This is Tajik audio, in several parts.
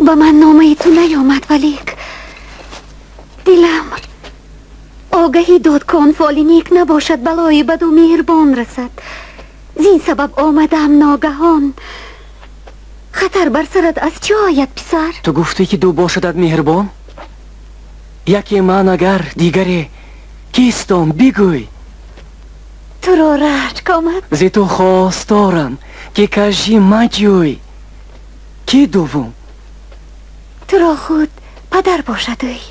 Ба ман номаи ту наёмад, валек дилам огаҳӣ дод, ки он фоли нек набошад, балои баду меҳрбон расад. Зин сабаб омадам ногаҳон. Хатар бар сарат аз чӣ ояд, писар? Ту гуфтӣ, ки ду бошадат меҳрбон? Яке ман, агар дигаре кистом, бигӯй. Туро рашк омад? Зи ту хосторам, ки кажӣ маҷӯй. Ки дуввум? Туро худ падар бошад ӯй.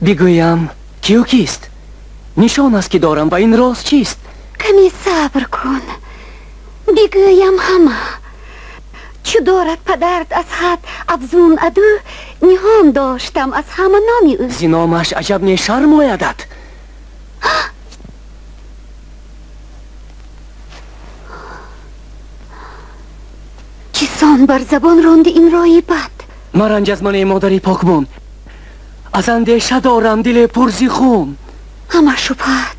Бигӯям, кию кист? Нишон аст, ки дорам, ва ин роз чист? Каме сабр кун, бигӯям ҳама. Чу дорад падарат аз ҳад афзун аду, ниҳон доштам аз ҳама номи ӯ. Зи номаш аҷаб мешарм оядат. Чӣ сон бар забон ронди ин роҳи бад? Маранҷ аз мане, модари покмон, аз андеша дорам диле пур зи хун. Ҳама шубҳат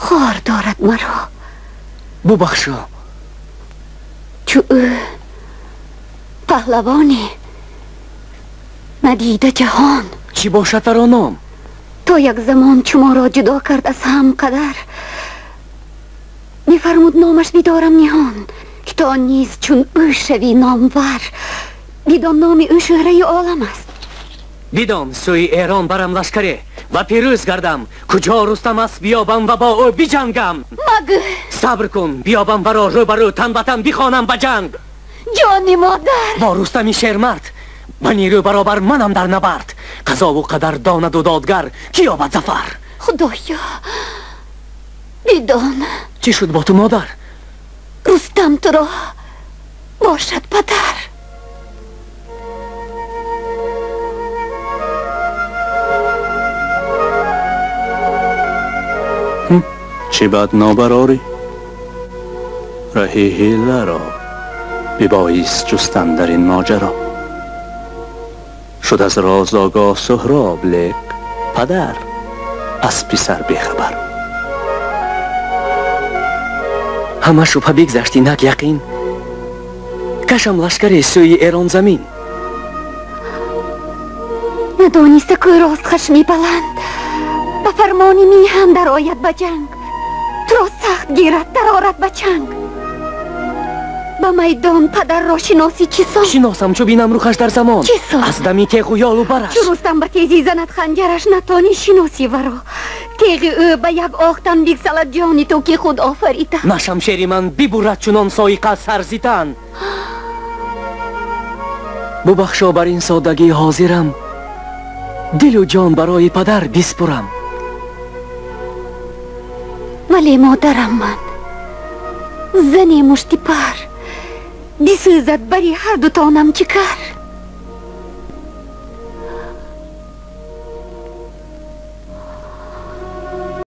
хор дорад маро. Бубахшо. Чу ӯ паҳлавоне надида ҷаҳон. Чӣ бошад таро ном? То як замон чуморо ҷудо кард аз ҳам қадар, бифармуд номаш бидорам ниҳон, ки то низ чун ӯ шавӣ номвар. Бидон, номи ӯ шӯҳраи олам аст. Бидон, сӯи Эрон барам лашкаре ва пирӯз гардам. Куҷо Рустам аст, биёбам ва бо ӯ биҷангам. Магӯ. Сабр кун, биёбам варо рӯ ба рӯ, тан ба тан бихонам ба ҷанг. Ҷони модар! Бо Рустами шермард ба нерӯ баробар манам дар набард. Қазову қадар донаду додгар, ки ёбад зафар? Худоё, бидон. Чӣ шуд бо ту, модар? Рустам туро бошад падар. Чӣ бад нобарорӣ? Раҳи ҳиларо бибоист ҷустан дар ин моҷаро. Шуд аз роз огоҳ Суҳроб, лек падар аз писар бехабар. Ҳама шубҳа бигзашт, инак яқин. Кашам лашкаре сӯи Эрон замин. Надониста кӯ рост хашми баланд, ба фармони меҳан дарояд ба ҷанг. Туро сахт гирад, дарорад ба чанг. Ба майдон падарро шиносӣ чӣ сон? Шиносам, чу бинам рухаш дар замон. Чӣ сон? Аз дами теғу ёлу бараш. Чу Рустам ба тезӣ занад ханҷараш, натонӣ шиносӣ варо. Теғи ӯ ба як охтан бигзалад ҷони ту, ки худ офарида. На шамшери ман бибурад чунон соиқа сар зи тан. Бубахшо бар ин соддагӣ ҳозирам, дилу ҷон барои падар биспурам. Вале модарам ман зане муштипар, бисӯзад бари ҳар дутонам чӣ кар?